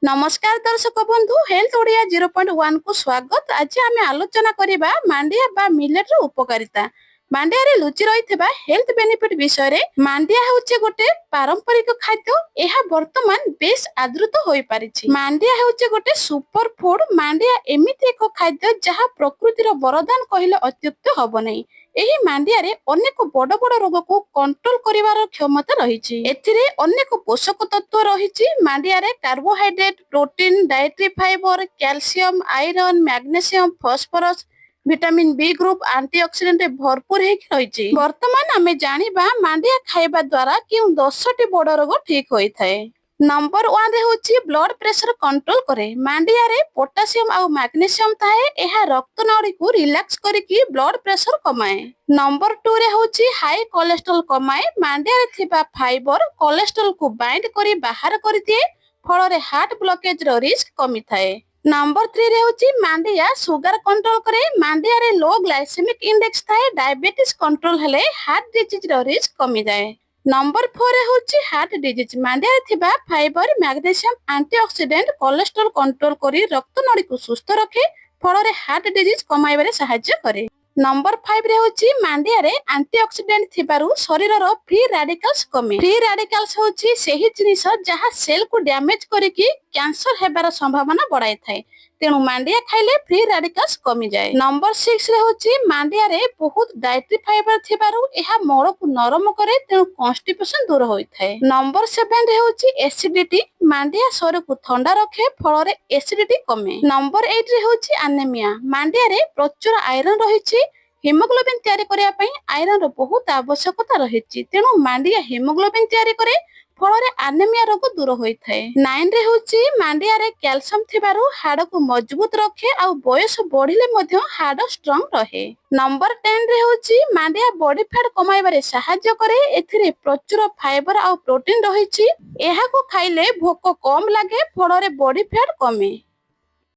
ନମସ୍କାର ଦର୍ଶକ ବନ୍ଧୁ, ହେଲ୍ଥ ଓଡ଼ିଆ 0.1 କୁ ସ୍ୱାଗତ। ଆଜି ଆମେ ଆଲୋଚନା କରିବା ମାଣ୍ଡିଆ ବା ମିଲେଟର ଉପକାରିତା, ମାଣ୍ଡିଆରେ ଲୁଚି ରହିଥିବା ହେଲ୍ଥ ବେନିଫିଟ ବିଷୟରେ। ମାଣ୍ଡିଆ ହେଉଛି ଗୋଟେ ପାରମ୍ପରିକ ଖାଦ୍ୟ। ଏହା ବର୍ତ୍ତମାନ ବେଶ ଆଦୃତ ହୋଇପାରିଛି। ମାଣ୍ଡିଆ ହେଉଛି ଗୋଟେ ସୁପର ଫୁଡ। ମାଣ୍ଡିଆ ଏମିତି ଏକ ଖାଦ୍ୟ, ଯାହା ପ୍ରକୃତିର ବରଦାନ କହିଲେ ଅତ୍ୟୁକ୍ତି ହବ ନାହିଁ। ଏହି ମାଣ୍ଡିଆରେ ଅନେକ ବଡ ବଡ ରୋଗକୁ କଣ୍ଟ୍ରୋଲ କରିବାର କ୍ଷମତା ରହିଛି। ଏଥିରେ ଅନେକ ପୋଷକ ତତ୍ତ୍ୱ ରହିଛି। ମାଣ୍ଡିଆରେ carbohydrate, protein, dietary fiber, calcium, iron, magnesium, phosphorus, vitamin B group, antioxidant ଭରପୁର ହେଇକି ରହିଛି। ବର୍ତ୍ତମାନ ଆମେ ଜାଣିବା, ମାଣ୍ଡିଆ ଖାଇବା ଦ୍ୱାରା କେଉଁ 10ଟି ବଡ ରୋଗ ଠିକ ହୋଇଥାଏ। ନମ୍ବର 1 ରେ ହେଉଛି ବ୍ଲଡ ପ୍ରେସର କଣ୍ଟ୍ରୋଲ କରେ। ମାଣ୍ଡିଆରେ ପୋଟାସିୟମ ଆଉ ମ୍ୟାଗ୍ନେସିୟମ ଥାଏ। ଏହା ରକ୍ତନାଳୀକୁ ରିଲାକ୍ସ କରିକି ବ୍ଲଡ ପ୍ରେସର କମାଏ। ନମ୍ବର 2 ରେ ହେଉଛି ହାଇ କୋଲେଷ୍ଟ୍ରଲ କମାଏ। ମାଣ୍ଡିଆରେ ଥିବା ଫାଇବର କୋଲେଷ୍ଟ୍ରଲକୁ ବାଇଣ୍ଡ କରି ବାହାର କରିଦିଏ। ଫଳରେ ହାର୍ଟ ବ୍ଲକେଜ ର ରିସ୍କ କମିଥାଏ। ନମ୍ବର 3 ରେ ହେଉଛି ମାଣ୍ଡିଆ ସୁଗାର କଣ୍ଟ୍ରୋଲ କରେ। ମାଣ୍ଡିଆରେ ଲୋ ଗ୍ଲାଇସେମିକ ଇଣ୍ଡେକ୍ସ ଥାଏ। ଡାଇବେଟିସ୍ କଣ୍ଟ୍ରୋଲ ହେଲେ ହାର୍ଟ ଡିଜିଜ ର ରିସ୍କ କମିଯାଏ। ନମ୍ବର 4 ରେ ହେଉଛି ହାର୍ଟ ଡିଜିଜ। ମାଣ୍ଡିଆରେ ଥିବା fiber, magnesium, antioxidant cholesterol control କରି ରକ୍ତନଳୀକୁ ସୁସ୍ଥ ରଖେ। ଫଳରେ ହାର୍ଟ ଡିଜିଜ କମାଇବାରେ ସାହାଯ୍ୟ କରେ। ନମ୍ବର 5 ରେ ହେଉଛି ମାଣ୍ଡିଆରେ ଆଣ୍ଟିଅକ୍ସିଡେଣ୍ଟ ଥିବାରୁ ଶରୀରର ଫ୍ରି ରାଡିକାଲ୍ସ କମେ। ଫ୍ରି ରାଡିକାଲ୍ସ ହେଉଛି ସେହି ଜିନିଷ, ଯାହା ସେଲକୁ ଡ୍ୟାମେଜ କରିକି କ୍ୟାନ୍ସର ହେବାର ସମ୍ଭାବନା ବଢାଇଥାଏ। ତେଣୁ ମାଣ୍ଡିଆ ଖାଇଲେ ଫ୍ରି ରାଡିକାଲ୍ସ କମିଯାଏ। ନମ୍ବର 6 ରେ ହେଉଛି ମାଣ୍ଡିଆରେ ବହୁତ ଡାଏଟ୍ରି ଫାଇବର ଥିବାରୁ ଏହା ମଳକୁ ନରମ କରେ। ତେଣୁ କନଷ୍ଟିପେସନ ଦୂର ହୋଇଥାଏ। ନମ୍ବର 7 ରେ ହେଉଛି ଏସିଡିଟି। ମାଣ୍ଡିଆ ଶରୀରକୁ ଥଣ୍ଡା ରଖେ। ଫଳରେ ଏସିଡିଟି କମେ। ନମ୍ବର 8 ରେ ହେଉଛି ଆନେମିଆ। ମାଣ୍ଡିଆରେ ପ୍ରଚୁର ଆଇରନ୍ ରହିଛି। ହିମୋଗ୍ଲୋବିନ ତିଆରି କରିବା ପାଇଁ ଆଇରନ୍ ର ବହୁତ ଆବଶ୍ୟକତା ରହିଛି। ତେଣୁ ମାଣ୍ଡିଆ ହିମୋଗ୍ଲୋବିନ ତିଆରି କରେ। ଫଳରେ ଆନେମିଆ ରୋଗ ଦୂର ହୋଇଥାଏ। 9 ରେ ହେଉଛି ମାଣ୍ଡିଆରେ କ୍ୟାଲସିୟମ ଥିବାରୁ ହାଡକୁ ମଜବୁତ ରଖେ ଆଉ ବୟସ ବଢିଲେ ମଧ୍ୟ ହାଡ ଷ୍ଟ୍ରଙ୍ଗ ରହେ। ନମ୍ବର 10 ରେ ହେଉଛି ମାଣ୍ଡିଆ ବଡି ଫ୍ୟାଟ କମାଇବାରେ ସାହାଯ୍ୟ କରେ। ଏଥିରେ ପ୍ରଚୁର ଫାଇବର ଆଉ ପ୍ରୋଟିନ ରହିଛି। ଏହାକୁ ଖାଇଲେ ଭୋକ କମ ଲାଗେ। ଫଳରେ ବଡି ଫ୍ୟାଟ କମେ।